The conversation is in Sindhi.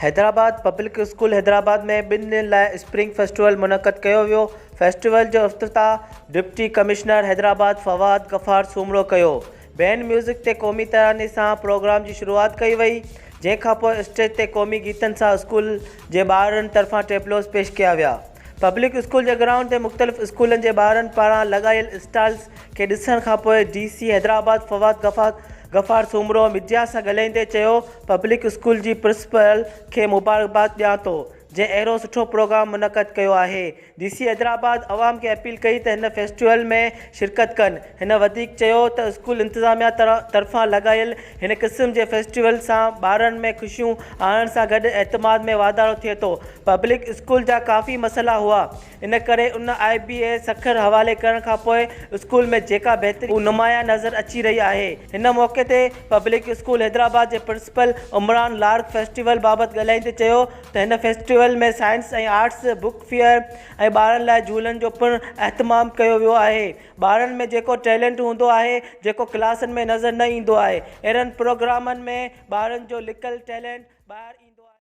حيدرآباد، پبلڪ اسڪول حيدرآباد ۾ ٻن ڏينهن لاء اسپرنگ فيسٽيول منعقد ڪيو ويو. فيسٽيول جو افتتاح ڊپٽي ڪمشنر حيدرآباد فواد غفار سومرو ڪيو. بينڊ ميوزڪ تي قومي تراني سان پروگرام جي شروعات ڪئي وئي، جنهن کانپوء اسٽيج تي قومي گيتن سان اسڪول جي ٻارڙن طرفان ٽيبلوز پيش ڪيا ويا. پبلڪ اسڪول جي گرائونڊ تي مختلف اسڪولن جي ٻارن پاران لڳايل اسٽالز کي ڏسڻ کانپوء D C Hyderabad Fawad Ghaffar Soomro media سان ڳالهائيندي چيو پبلڪ اسڪول جي پرنسپل کي مبارڪباد ڏيان ٿو جنهن اهڙو سٺو پروگرام منعقد ڪيو آهي. ڊي سي حيدرآباد عوام کي اپيل ڪئي ته هن فيسٽيول ۾ شرڪت ڪن. هن وڌيڪ چيو ته اسڪول انتظاميا طرفان لڳايل هن قسم جي فيسٽيول سان ٻارن ۾ خوشيون آڻڻ سان گڏ اعتماد ۾ واڌارو ٿئي ٿو. پبلڪ اسڪول جا ڪافي مسئلا هئا ان ڪري ان آء بي اي سکر حوالي ڪرڻ کانپوء اسڪول ۾ جيڪا بهتري نمايان نظر اچي رهي آهي. هن موقعي تي پبلڪ اسڪول حيدرآباد جي پرنسپل عمران لاڙڪ فيسٽيول بابت ڳالهائيندي چيو ته هن festival ۾ science ۽ arts, book fair ۽ ٻارن لاء جهولن جو پڻ اهتمام ڪيو ويو آهي. ٻارن ۾ جيڪو ٽيلنٽ هوندو آهي جيڪو ڪلاسن ۾ نظر نه ايندو آهي اهڙن پروگرامن ۾ ٻارن جو لڪل ٽيلنٽ ٻاهر.